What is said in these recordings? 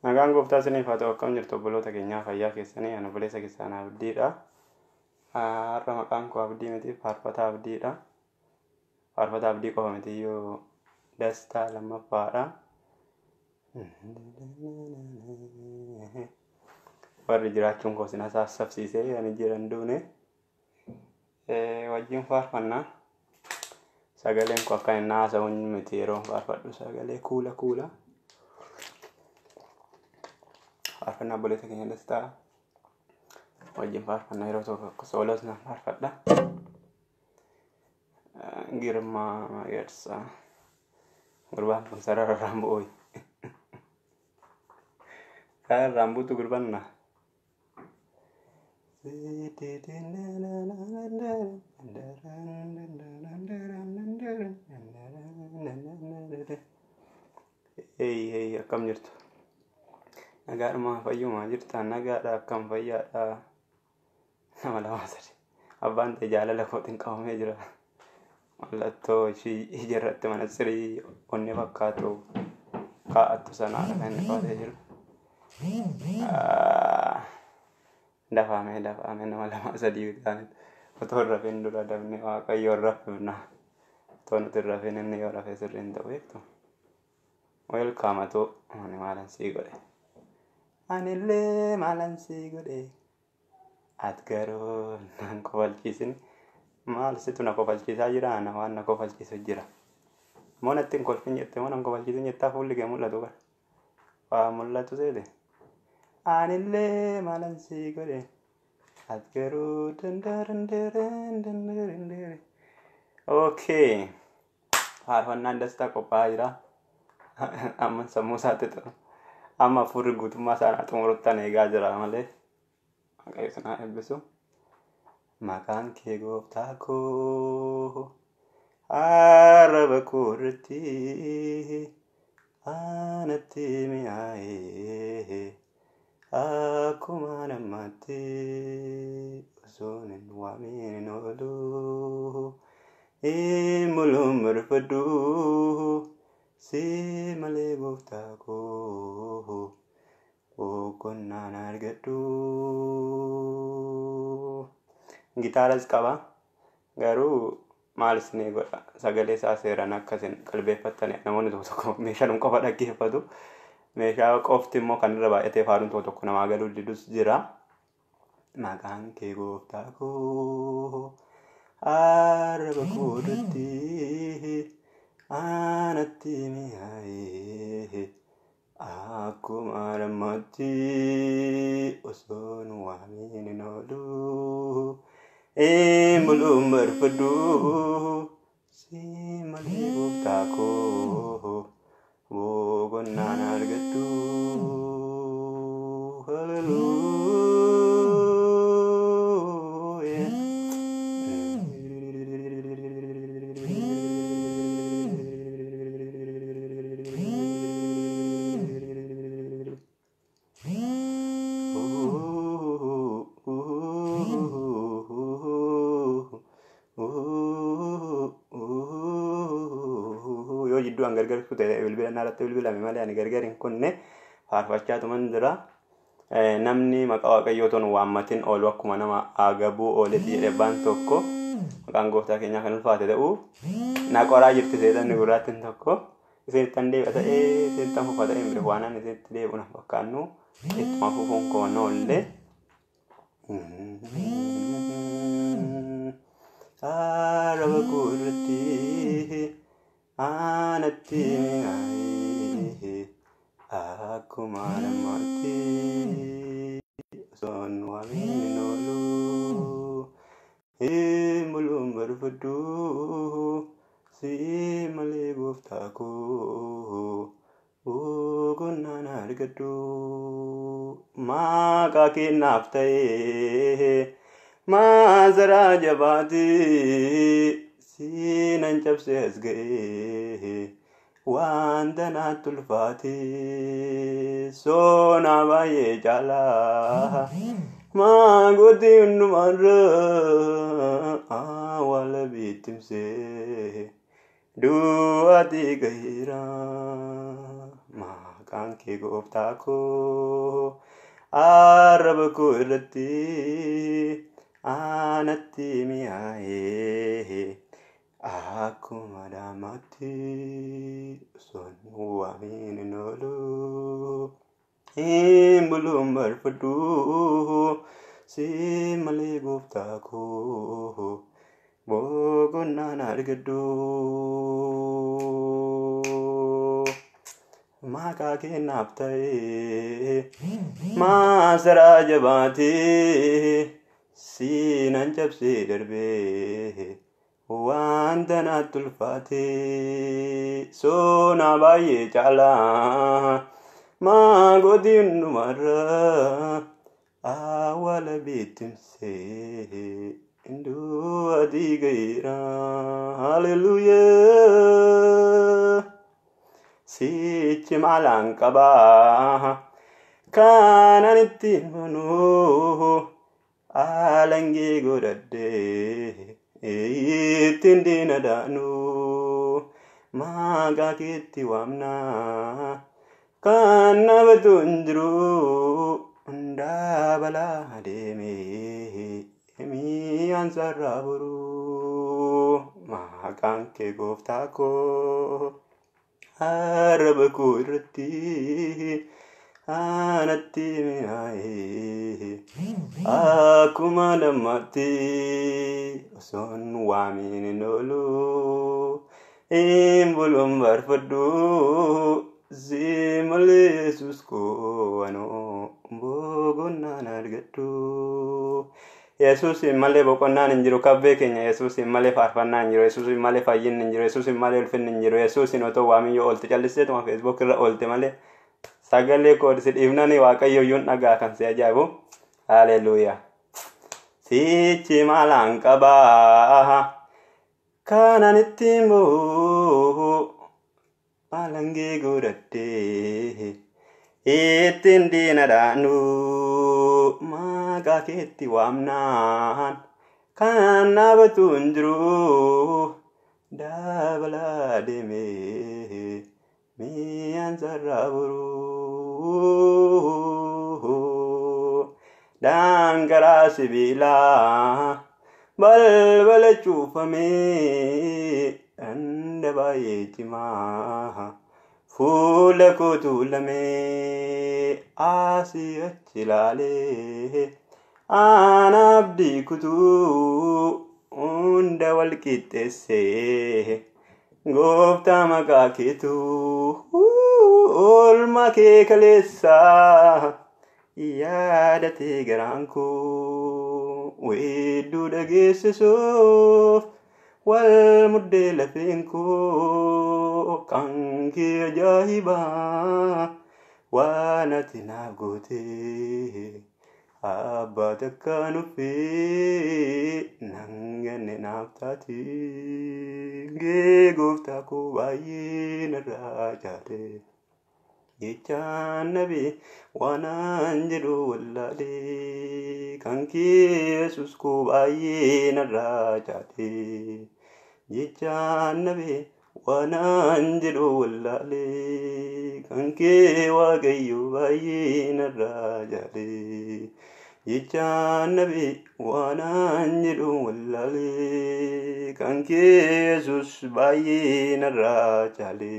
Nagaan gooftaa isiniif haa ta'u. Akkam jirtu obboloota keenyaa, fayyaa keessanii? Ani obboleessa keessan Abdiidha. Har'a maqaan koo Abdii miti, Faarfataa Abdiidha. Faarfataa Abdii qofa miti iyyuu, Dastaa lammaffaadha. Warri jiraachuun koo sin hasaasabsiisee ani jiran duune. Wajjin faarfannaa. Sagaleen koo akka inni haasa'u miti, yeroo faarfadhu sagalee kuula kuula. Faarfannaa obboleessa keenya Dastaa wajjin faarfannaa, yeroo tokko soolos nan faarfadha. Girmaa Magarsaa. Gurbaan kun sarara irraan bu'uuyi. Sarara irraan buutu gurbaan na. Hey hey, akkam jirtu? Nagaadhuma, fayyuma jirta? Nagaadha, akkam fayyaadha? Nama lama sadi. Abbaan ta'e jaalala kootiin qabamee jira. Mallattoo ishii ija irratti manatsirii onnee fakkaatu kaa'attu sanaadha kan inni qabatee jiru. Dafaamee dafaamee, nama lama sadii ta'anitti otoo hin rafin dura dafnee Waaqayyoon raffifna. Otoo nuti hin rafin inni yoo rafee sirrii hin ta'u, beektu. Welcome atoo, ani maalan sii godhe? Anillee maalan sii godhe? Ati garuu nan kofalchiisin. Maal situ na kofalchiisaa jira? Ana waan na kofalchiisu jira. Moo natti hin kolfin jette, moo nan kofalchiisin jettaa? Fuulli kee mul'atu bara. Waa mul'atu seete. Anillee maalan sii godhe? Ati garuu dandaran dandaran. Okay. Faarfannaan Dastaa qophaa'aa jira. Amma sammuu isaatti amma hafuurri guutummaa isaa xumuruttan eegaa jira malee. Waaqayyo isin haa eebbisu. Maqaan kee gooftaa koo arraba koo irratti anatti mi'aayee, akkuma namaatti osoo hin waamin hin oolu. Hin mul'uun si malee gooftaa koo boqonnaan argadhu. Gitaaras qaba. Garuu maal isinii godha, sagalee isaa seeraan akka isin qalbeeffattan namoonni tokko tokko meeshaa qofa dhaggeeffatu. Meeshaa qofti immoo kan irra baay'atee faaruun tokko tokko namaa galuu didus jira. Maqaan kee gooftaa koo arraba koo irratti anatti mi'aayee, akkuma namaatti osoo nu waamin hin oolu. Hin buluun barfadhu si malee gooftaa koo boqonnaan argadhu. Hallelujah. Yoo jidduu an gargar kute bilbila narratti bilbilame malee ani gargar hin kunne, faarfachaa tuman jira. Namni maqaa Waaqayyoo toon waammatin oolu akkuma nama agabuu ooletti jedhe abbaan tokko. Maqaan gooftaa keenyaa kan ulfaate ta'u. Na qoraa jirti seexanni gurraattiin tokko. Isinittan deebi'a ta'ee, isinittan fufa ta'ee hin beeku, waan ani isinitti deebi'u na fakkaannu ittuma fufuun koo noollee. Arraba koo irratti anatti mi'aayee, akkuma namaatti osoo hin waamin hin oolu. Hin buluun barfadhu si malee gooftaa koo boqonnaan argadhu. Maqaa kennaaf ta'ee maasaraa jabaatee siinan cabsee as ga'ee, wanta natti ulfaate soonaa baay'ee caalaa maangootti hundumarra awwaala bittimsee du'aati gaheera. Maqaan kee gooftaa koo arraba koo irratti anatti mi'aayee akkuma dammaatti osoon waamiin hin oolu. Hin buluun barfadhu si malee gooftaa koo boqonnaan argadhu. Maqaa kee naaf ta'ee maasaraa jabaatee siinan cabsee darbee wanta natti ulfaatee soona baay'ee caalaa maagooti hundumarra awwaala bittimsee du'atii ga'eera. Haleluuyaa. Sichi maalaan qabaa kanan ittiin manuu alangee godhadhee ittiin diina daanuu maqaa keetti waamnaa kan nabatu hin jiru hundaa balaa deemee mi'aan sarara boruu maqaan kee gooftaa koo arraba koo irratti anatti mi'aayee akkuma dammaatti osoon waamiin hin oolu hin buluun barfadhu si malee Yesuus koo anoo boqonnaan argadhu. Yesuus malee boqonnaan hin jiru kabbee keenya Yesuus malee faarfannaan hin jiru Yesuus malee fayyinni hin jiru Yesuus malee ulfinni hin jiru Yesuus otoo waamiyyoo oolte callisteetuma feesbuuk irra oolte malee sagalee koo si dhiifnani waaqayyo iyyuu dhagaa kan si ajaa'ibu. Haleluuyaa. Sichi maalaan qabaa kanan ittiin boo'u alangee godhadhee ittiin diina dhaanu maqaa keetti waamnaan kan dhaabatu hin jiru dabalaa deemee mi'aan sarara boruu dangaraa sibiilaa balbala cuufamee danda baay'ee cimaa fuula koo tuulamee asii achi ilaalee aan abdii kutuu hunda wal qixxeessee gooftaa maqaa keetu oolmaa kee kaleessaa yaadatee garaan koo weedduu dhageessisuuf wal muddee lafeen koo kan kee ajaa'ibaa waan ati naaf gootee abbaa takka nuffee nan ganne naaf taate gee gooftaa koo baay'ee narraa jaale jechaan nabi waanaan jedhu wallaalee kan kee Yesuus koo baay'ee narraa jaale jechaan nabi waanaan jedhu wallaalee kan kee waaqayyo baay'ee narraa jaale jechaan nabi waanaan jedhu wallaalee kan kee Yesuus baay'ee narraa jaale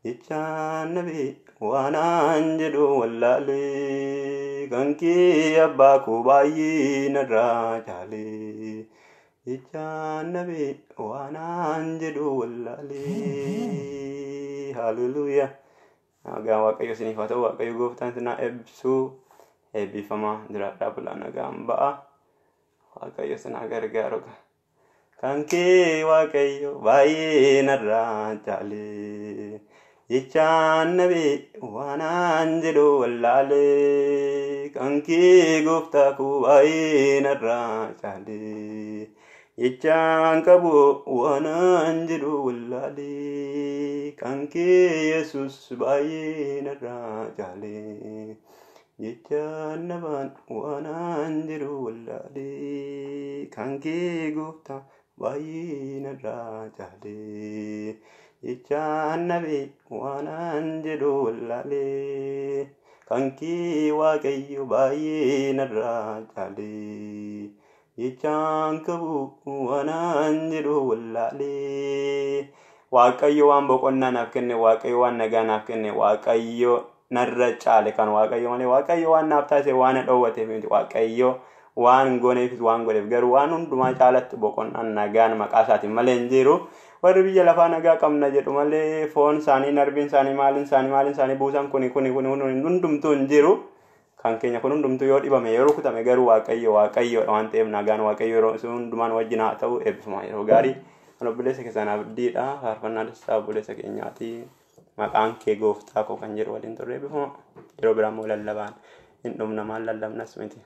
jechaan nabi waanaan jedhu wallaalee kan kee abbaa koo baay'ee narraa jaale jechaan nabi waanaan jedhu wallaalee. Haleluuyaa. Nagaan Waaqayyo isiniif haa ta'u. Waaqayyo gooftaan isin haa eebbisu. Eebbifamaa jiraadhaa bulaa nagaan ba'a. Waaqayyo isin haa gargaaru. Kan kee Waaqayyo baay'ee narraa jaale jechaan nabi waanaan jedhu wallaalee kan kee gooftaa koo baay'ee narraa jaale jechaan qabu waanaan jedhu wallaalee kan kee Yesuus baay'ee narraa jaale jechaan nabaan waanaan jedhu wallaalee kan kee gooftaa baay'ee narraa jaale. Jechaan nabi waan jedhu wallaalee kan kee Waaqayyo baay'ee narraa caalee. Jechaan qabu waan jedhu wallaalee. Waaqayyo waan boqonnaa naaf kenne, Waaqayyo waan nagaa naaf kenne, Waaqayyo narra caale kan Waaqayyo malee, Waaqayyo waan naaf taasise waan na dhoowwateef miti. Waaqayyo waan gooneefis waan godheef garuu waan hundumaa caalatti boqonnaan nagaan maqaa isaatiin malee hin jiru. Warri biyya lafaa nagaa qabna jedhu malee foon isaanii, narbiin isaanii, maaliin isaanii, maaliin isaanii buusan kuni kuni kuni hundumtuu hin jiru. Kan keenya kun hundumtuu yoo dhibame yoo rukutame garuu Waaqayyo Waaqayyoodha waan ta'eef nagaan Waaqayyo yeroo hundumaan wajjin haa ta'u. Eebbifama yeroo gaarii. Kan obboleessa keessan Abdiidha. Faarfannaa Dastaa obboleessa keenyaati. Maqaan kee gooftaa koo kan jedhu waliin turre, eebbifama. Yeroo biraa immoo lallabaan hin dhumna, maal lallabnas miti.